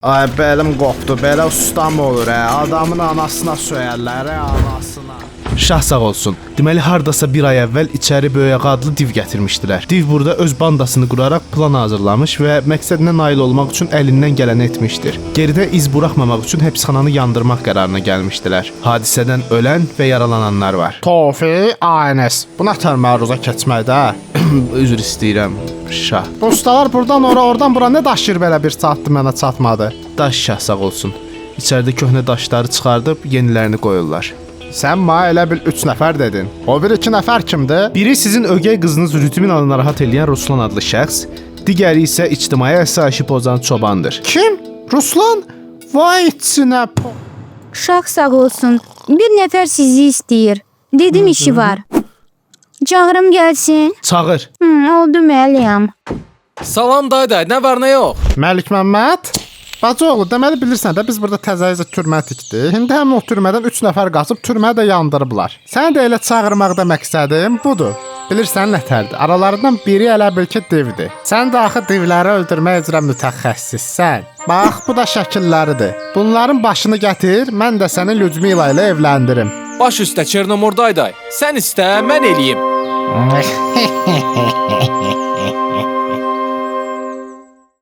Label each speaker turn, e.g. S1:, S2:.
S1: Ay belim qopdu. Belə ustam olur hə. Adamın anasına söyərlər, hə, anasına.
S2: Şah sağ olsun. Deməli hardasa bir ay əvvəl içəri Böyük adlı div gətirmişdilər. Div burada öz bandasını quraraq plan hazırlamış və məqsədinə nail olmaq üçün əlindən gələni etmişdir. Geridə iz buraxmamaq üçün həbsxananı yandırmaq qərarına gəlmişdilər. Hadisədən ölən və yaralananlar var.
S1: Tofi ANS. Bu nətər məruzə keçməkdə?
S2: Üzr istəyirəm, şah.
S1: Bu ustalar burdan ora, oradan bura nə daşıyır belə bir saatdır mənə çatmadı.
S2: Daş şah sağ olsun. İçəridə köhnə daşları çıxardıb yenilərini qoyurlar.
S1: Sən mənə elə bil 3 nəfər dedin. O bir 2 nəfər kimdir?
S2: Biri sizin ögey qızınız Rütminanı narahat eləyən Ruslan adlı şəxs, digəri isə ictimai əsayişi pozan çobandır.
S1: Kim? Ruslan? Vay içinə po.
S3: Şah sağ olsun. Bir nəfər sizi istəyir. Dedim işi var. Çağırım gəlsin.
S2: Çağır.
S3: Hı, oldu müəllim.
S4: Salam dayday, nə var nə yox?
S1: Məlik Məmməd? Bacıoğlu, deməli bilirsən də biz burada təzə türmə tikdik. İndi həmin o türmədən 3 nəfər qaçıb türməni də yandırıblar. Səni də elə çağırmaqda məqsədim budur. Bilirsən nətərdir? Aralarından biri elə bil ki divdir. Sən də axı divləri öldürmək üzrə mütəxəssissən. Bax, bu da şəkilləridir. Bunların başını gətir, mən də səni Lyudmila ilə evləndirim.
S4: Baş üstə Çernomor dayday. Sən istə, mən eləyim.